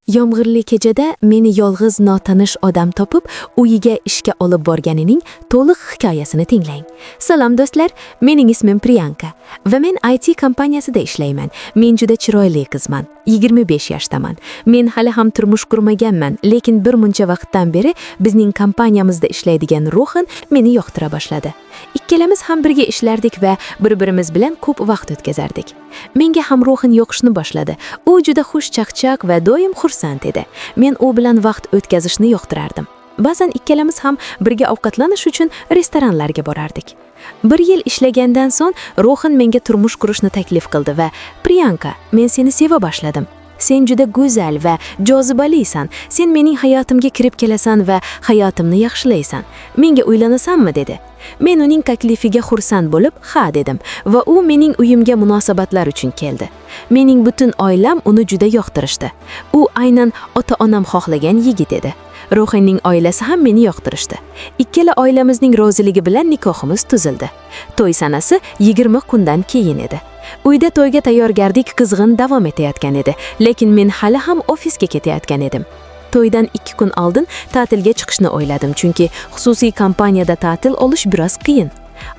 Yomg'irli kechada meni yolg'iz notanish odam topib, uyiga ishga olib borganining to'liq hikoyasini tinglang. Salom do'stlar, mening ismim Priyanka va men IT kompaniyasida ishlayman. Men juda chiroyli qizman. 25 yoshdaman. Men hali ham turmush qurmaganman, lekin bir muncha vaqtdan beri bizning kompaniyamizda ishlaydigan Rohan meni yoqtira boshladi. Ikkalamiz ham birga ishlardik va bir-birimiz bilan ko'p vaqt o'tkazardik. Menga ham Rohan yoqishni boshladi. U juda xushchaqchaq va doim xursand edi. Men u bilan vaqt o'tkazishni yoqtirardim. Ba'zan ikkalamiz ham birga ovqatlanish uchun restoranlarga borardik. Bir yil ishlagandan so'ng Rohan menga turmush qurishni taklif qildi va "Priyanka, men seni seva boshladim. Sen juda go'zal va jozibalisan. Sen mening hayotimga kirib kelasan va hayotimni yaxshilaysan. Menga uylanasanmi?" dedi. Men uning taklifiga xursand bo'lib, "Ha" dedim va u mening uyimga munosabatlar uchun keldi. Mening butun oilam uni juda yoqtirishdi. U aynan ota-onam xohlagan yigit edi. Rohanning oilasi ham meni yoqtirishdi. Ikkala oilamizning roziligi bilan nikohimiz tuzildi. To'y sanasi 20 kundan keyin edi. Uyda to'yga tayyorgarlik qizg'in davom etayotgan edi, lekin men hali ham ofisga ketayotgan edim. To'ydan 2 kun oldin ta'tilga chiqishni o'yladim, chunki xususiy kompaniyada ta'til olish biroz qiyin.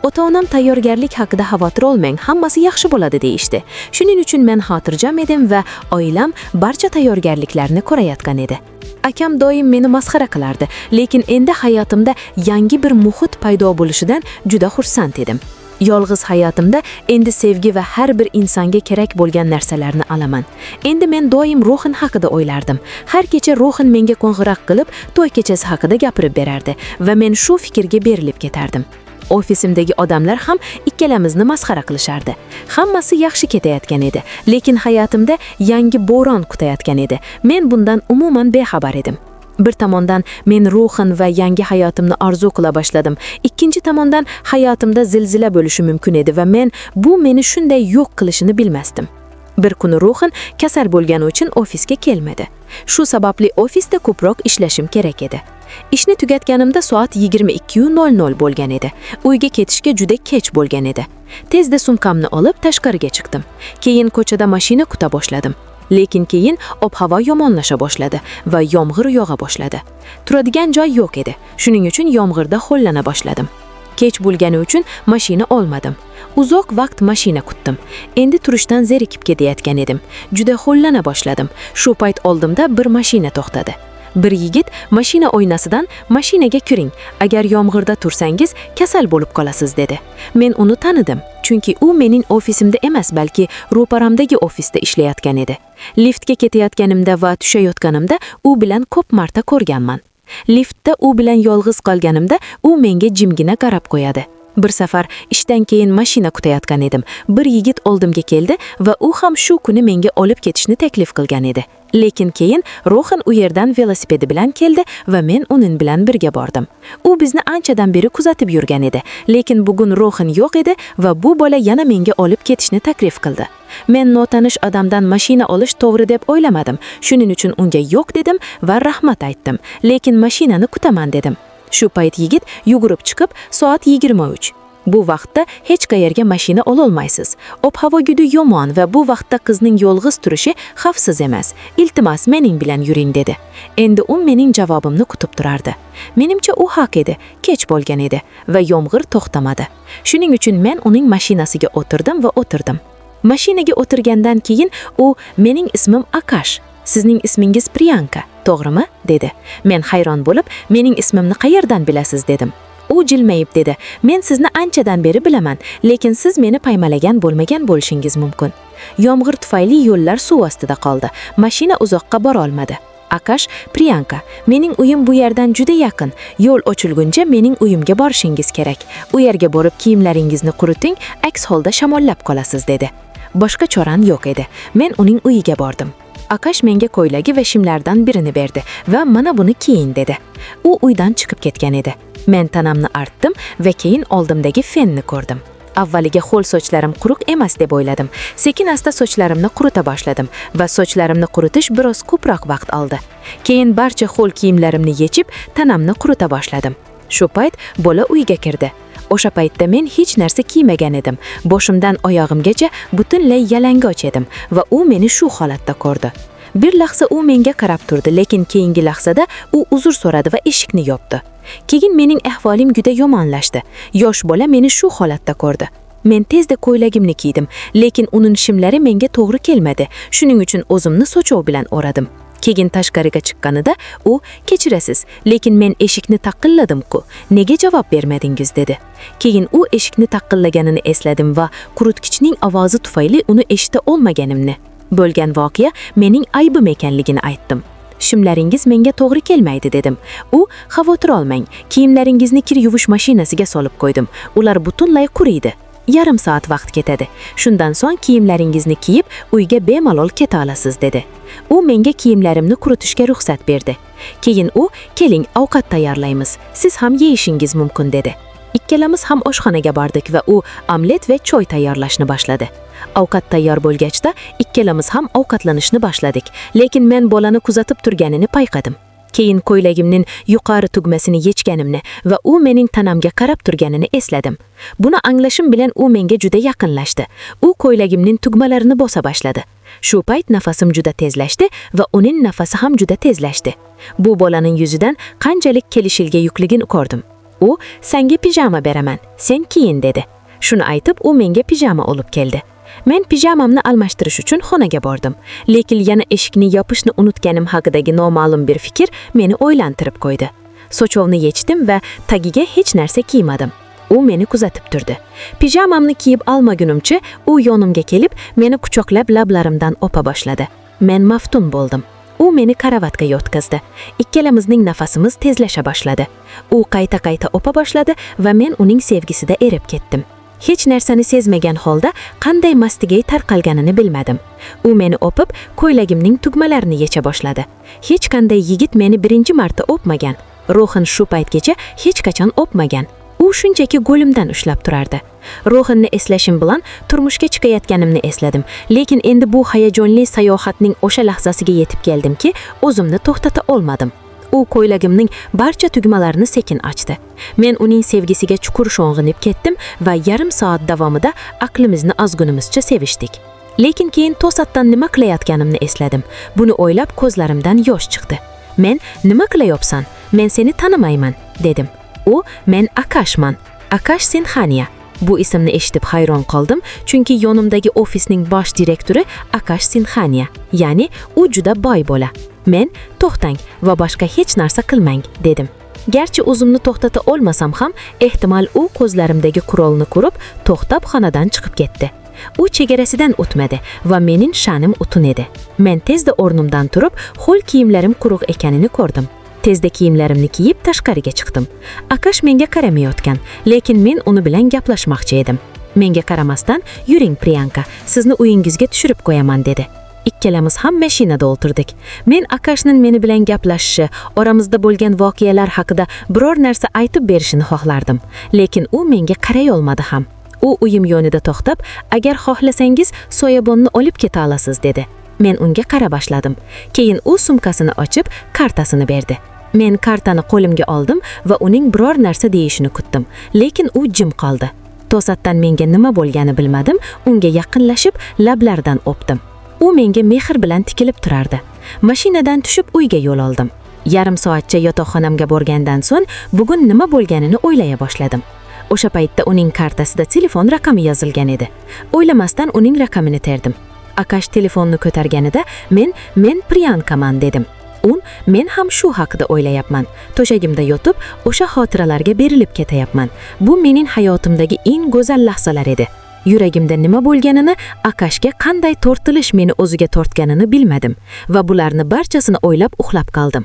Ota-onam tayyorgarlik haqida xavotir olmang, hammasi yaxshi bo'ladi deyishdi. Shuning uchun men xotirjam edim va oilam barcha tayyorgarliklarni ko'rayotgan edi. Akam doim meni masxara qilardi, lekin endi hayotimda yangi bir muhit paydo bo'lishidan juda xursand edim. Yolg'iz hayotimda endi sevgi va har bir insonga kerak bo'lgan narsalarni olaman. Endi men doim Rohan haqida o'ylardim. Har kecha Rohan menga qo'ng'iroq qilib, to'y kechasi haqida gapirib berardi va men shu fikrga berilib ketardim. Ofisimdagi odamlar ham ikkalamizni masxara qilishardi. Hammasi yaxshi ketayotgan edi, lekin hayotimda yangi bo'ron kutayotgan edi. Men bundan umuman bexabar edim. Bir tomondan men Rohan va yangi hayotimni orzu qila boshladim. Ikkinchi tomondan hayotimda zilzila bo'lishi mumkin edi va men bu meni shunday yo'q qilishini bilmasdim. Bir kuni Rohan kasal bo'lgani uchun ofisga kelmadi. Shu sababli ofisda ko'proq ishlashim kerak edi. Ishni tugatganimda soat 22:00 bo'lgan edi. Uyga ketishga juda kech bo'lgan edi. Tezda sumkamni olib tashqariga chiqdim. Keyin ko'chada mashina kuta boshladim. Lekin keyin ob-havo yomonlasha boshladi va yomg'ir yog'a boshladi. Turadigan joy yo'q edi. Shuning uchun yomg'irda ho'llana boshladim. Kech bo'lgani uchun mashina olmadim. Uzoq vaqt mashina kutdim. Endi turishdan zerikib ketayotgan edim. Juda ho'llana boshladim. Shu payt oldimda bir mashina to'xtadi. Bir yigit mashina oynasidan "Mashinaga kiring, agar yomg'irda tursangiz kasal bo'lib qolasiz" dedi. Men uni tanidim, chunki u mening ofisimda emas, balki ro'paramdagi ofisda ishlayotgan edi. Liftga ketayotganimda va tushayotganimda u bilan ko'p marta ko'rganman. Liftda u bilan yolg'iz qolganimda u menga jimgina qarab qo'yadi. Bir safar ishdan keyin mashina kutayotgan edim. Bir yigit oldimga keldi va u ham shu kuni menga olib ketishni taklif qilgan edi. Lekin keyin Rohan u yerdan velosipedi bilan keldi va men uning bilan birga bordim. U bizni anchadan beri kuzatib yurgan edi, lekin bugun Rohan yo'q edi va bu bola yana menga olib ketishni taklif qildi. Men notanish odamdan mashina olish to'g'ri deb o'ylamadim. Shuning uchun unga yo'q dedim va rahmat aytdim. Lekin mashinani kutaman dedim. Shu payt yigit yugurib chiqib, soat 23. Bu vaqtda hech qayerga mashina ololmaysiz. Ob-havo juda yomon va bu vaqtda qizning yolg'iz turishi xavfsiz emas. Iltimos, mening bilan yuring dedi. Endi u mening javobimni kutib turardi. Menimcha u haq edi, kech bo'lgan edi va yomg'ir to'xtamadi. Shuning uchun men uning mashinasiga o'tirdim va o'tirdim. Mashinaga o'tirgandan keyin u "Mening ismim Akash, sizning ismingiz Priyanka, to'g'rimi?" dedi. Men hayron bo'lib, "Mening ismimni qayerdan bilasiz?" dedim. U jilmayib dedi: "Men sizni anchadan beri bilaman, lekin siz meni paymalagan bo'lmagan bo'lishingiz mumkin." Yomg'ir tufayli yo'llar suv ostida qoldi. Mashina uzoqqa bora olmadi. Akash, "Priyanka, mening uyim bu yerdan juda yaqin. Yo'l ochilguncha mening uyimga borishingiz kerak. U yerga borib kiyimlaringizni quriting, aks holda shamollab qolasiz" dedi. Boshqa choram yo'q edi. Men uning uyiga bordim. Akash menga ko'ylagi va shimlardan birini berdi va "Mana buni kiying" dedi. U uydan chiqib ketgan edi. Men tanamni artdim va keyin oldimdagi fenni ko'rdim. Avvaliga ho'l sochlarim quruq emas deb o'yladim. Sekin asta sochlarimni qurita boshladim va sochlarimni quritish biroz ko'proq vaqt oldi. Keyin barcha ho'l kiyimlarimni yechib, tanamni qurita boshladim. Shu payt bola uyga kirdi. O'sha paytda men hech narsa kiymagan edim. Boshimdan oyog'imgacha butunlay yalang'och edim va u meni shu holatda ko'rdi. Bir lahza u menga qarab turdi, lekin keyingi lahzada u uzr so'radi va eshikni yopdi. Keyin mening ahvolim juda yomonlashdi. Yosh bola meni shu holatda ko'rdi. Men tezda ko'ylagimni kiydim, lekin uning shimlari menga to'g'ri kelmadi. Shuning uchun o'zimni sochov bilan o'radim. Keyin tashqariga chiqqanida u "Kechirasiz, lekin men eshikni taqilladim-ku. Nega javob bermadingiz?" dedi. Keyin u eshikni taqillaganini esladim va quritgichning ovozi tufayli uni eshita olmaganimni. Bo'lgan voqea mening aybim ekanligini aytdim. "Shimlaringiz menga to'g'ri kelmaydi" dedim. U "Xavotir olmang, kiyimlaringizni kir yuvish mashinasiga solib qo'ydim. Ular butunlay quriydi. Yarim soat vaqt ketadi. Shundan so'ng kiyimlaringizni kiyib, uyga bemalol keta olasiz" dedi. U menga kiyimlarimni quritishga ruxsat berdi. Keyin u "Keling, ovqat tayyorlaymiz. Siz ham yeyishingiz mumkin" dedi. Ikkalamiz ham oshxonaga bordik va u omlet va choy tayyorlashni boshladi. Ovqat tayyor bo'lgachda ikkalamiz ham ovqatlanishni boshladik. Lekin men bolani kuzatib turganini payqadim. Keyin ko'ylagimning yuqori tugmasini yechganimni va u mening tanamga qarab turganini esladim. Buni anglashim bilan u menga juda yaqinlashdi. U ko'ylagimning tugmalarini bosa boshladi. Shu payt nafasim juda tezlashdi va uning nafasi ham juda tezlashdi. Bu bolaning yuzidan qanchalik kelishilga yukligini ko'rdim. U "Senga pijama beraman, sen kiyin" dedi. Shuni aytib, u menga pijama olib keldi. Men pijamamni almashtirish uchun xonaga bordim. Lekin yana eshikni yopishni unutganim haqidagi noma'lum bir fikr meni o'ylantirib qo'ydi. Sochovni yechdim va tagiga hech narsa kiymadim. U meni kuzatib turdi. Pijamamni kiyib olmagunimcha u yonimga kelib, meni quchoqlab lablarimdan o'pa boshladi. Men maftun bo'ldim. U meni karavotga yotqizdi. Ikkalamizning nafasimiz tezlasha boshladi. U qayta-qayta o'pa boshladi va men uning sevgisida erib ketdim. Hech narsani sezmagan holda qanday mastigay tarqalganini bilmadim. U meni o'pib, ko'ylagimning tugmalarini yecha boshladi. Hech qanday yigit meni birinchi marta o'pmagan. Rohan shu paytgacha hech qachon o'pmagan. U shunchaki qo'limdan ushlab turardi. Rohanni eslashim bilan turmushga chiqayotganimni esladim. Lekin endi bu hayajonli sayohatning o'sha lahzasiga yetib keldimki, o'zimni to'xtata olmadim. U ko'ylagimning barcha tugmalarini sekin ochdi. Men uning sevgisiga chuqur sho'ng'inib ketdim va yarim soat davomida aqlimizni ozgunimizcha sevishdik. Lekin keyin to'satdan nima qilayotganimni esladim. Buni o'ylab ko'zlarimdan yosh chiqdi. Men "Nima qilayapsan? Men seni tanimayman" dedim. U "Men Akashman. Akash Sinxaniya." Bu ismni eshitib hayron qoldim, chunki yonimdagi ofisning bosh direktori Akash Sinxaniya, ya'ni u juda boy bola. Men "To'xtang va boshqa hech narsa qilmang" dedim. Garchi o'zimni to'xtata olmasam ham, ehtimol u ko'zlarimdagi qurolni ko'rib, to'xtab xonadan chiqib ketdi. U chegarasidan o'tmadi va mening sha'nim utun edi. Men tezda o'rnimdan turib, ho'l kiyimlarim quruq ekanini ko'rdim. Tezda kiyimlarimni kiyib tashqariga chiqdim. Akash menga qaramayotgan, lekin men uni bilan gaplashmoqchi edim. Menga qaramasdan, "Yuring, Priyanka, sizni uyingizga tushirib qo'yaman" dedi. Ikkalamiz ham mashinada o'tirdik. Men Akashning meni bilan gaplashishi, oramizda bo'lgan voqealar haqida biror narsa aytib berishini xohlardim. Lekin u menga qaray olmadi ham. U uyim yonida to'xtab, "Agar xohlasangiz, soyabonni olib keta olasiz" dedi. Men unga qara boshladim. Keyin u sumkasini ochib, kartasini berdi. Men kartani qo'limga oldim va uning biror narsa deyishini kutdim. Lekin u jim qoldi. To'satdan menga nima bo'lgani bilmadim, unga yaqinlashib, lablaridan o'pdim. U menga mehr bilan tikilib turardi. Mashinadan tushib uyga yo'l oldim. Yarim soatcha yotoqxonamga borgandan so'ng bugun nima bo'lganini o'ylaya boshladim. O'sha paytda uning kartasida telefon raqami yozilgan edi. O'ylamasdan uning raqamini terdim. Akash telefonni ko'targanida men Priyankaman" dedim. U "Men ham shu haqida o'ylayapman. To'shagimda yotib, o'sha xotiralarga berilib ketayapman. Bu mening hayotimdagi eng go'zal lahzalar edi." Yuragimda nima bo'lganini, Akashga qanday tortilish meni o'ziga tortganini bilmadim va bularni barchasini o'ylab uxlab qoldim.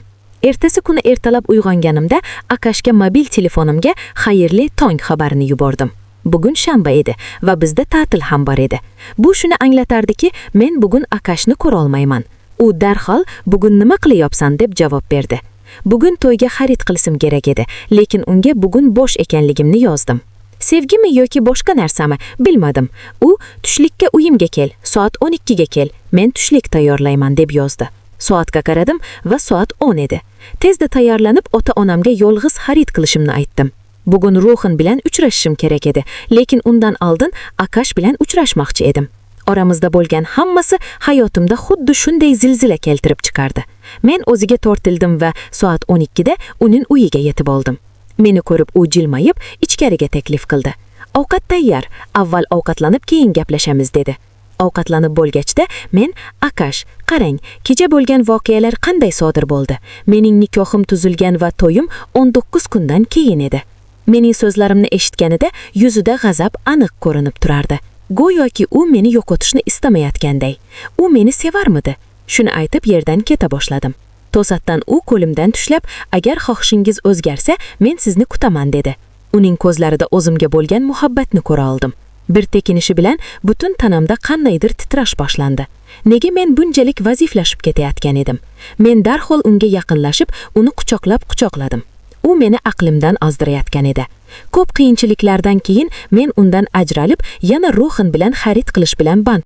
Ertasi kuni ertalab uyg'onganimda Akashga mobil telefonimga xayrli tong xabarini yubordim. Bugun shanba edi va bizda ta'til ham bor edi. Bu shuni anglatardiki, men bugun Akashni ko'ra olmayman. U darhol "Bugun nima qilyapsan?" deb javob berdi. Bugun to'yga xarid qilishim kerak edi, lekin unga bugun bo'sh ekanligimni yozdim. Sevgimi yoki boshqa narsami, bilmadim. U "Tushlikka uyimga kel, soat 12 ga kel, men tushlik tayyorlayman" deb yozdi. Soatga qaradim va soat 10 edi. Tezda tayyorlanib ota-onamga yolg'iz xarid qilishimni aytdim. Bugun Rohan bilan uchrashishim kerak edi, lekin undan oldin Akash bilan uchrashmoqchi edim. Oramizda bo'lgan hammasi hayotimda xuddi shunday zilzila keltirib chiqardi. Men o'ziga tortildim va soat 12 da uning uyiga yetib oldim. Meni ko'rib u jilmayib ichkariga taklif qildi. "Ovqat tayyor, avval ovqatlanib keyin gaplashamiz", dedi. Ovqatlanib bo'lgachda men: "Akash, qarang, kecha bo'lgan voqealar qanday sodir bo'ldi. Mening nikohim tuzilgan va to'yim 19 kundan keyin edi." Mening so'zlarimni eshitganida yuzida g'azab aniq ko'rinib turardi. Go'yoki u meni yo'qotishni istamayotganday. U meni sevarmidi? Shuni aytib yerdan keta boshladim. To'satdan u qo'limdan tushlab, "Agar xohishingiz o'zgarsa, men sizni kutaman", dedi. Uning ko'zlarida o'zimga bo'lgan muhabbatni ko'ra oldim. Bir tekinishi bilan butun tanamda qandaydir titrash boshlandi. Nega men bunchalik vaziflashib ketayotgan edim? Men darhol unga yaqinlashib, uni quchoqlab quchoqladim. U meni aqlimdan ozdirayotgan edi. Ko'p qiyinchiliklardan keyin men undan ajralib, yana Rohan bilan xarid qilish bilan band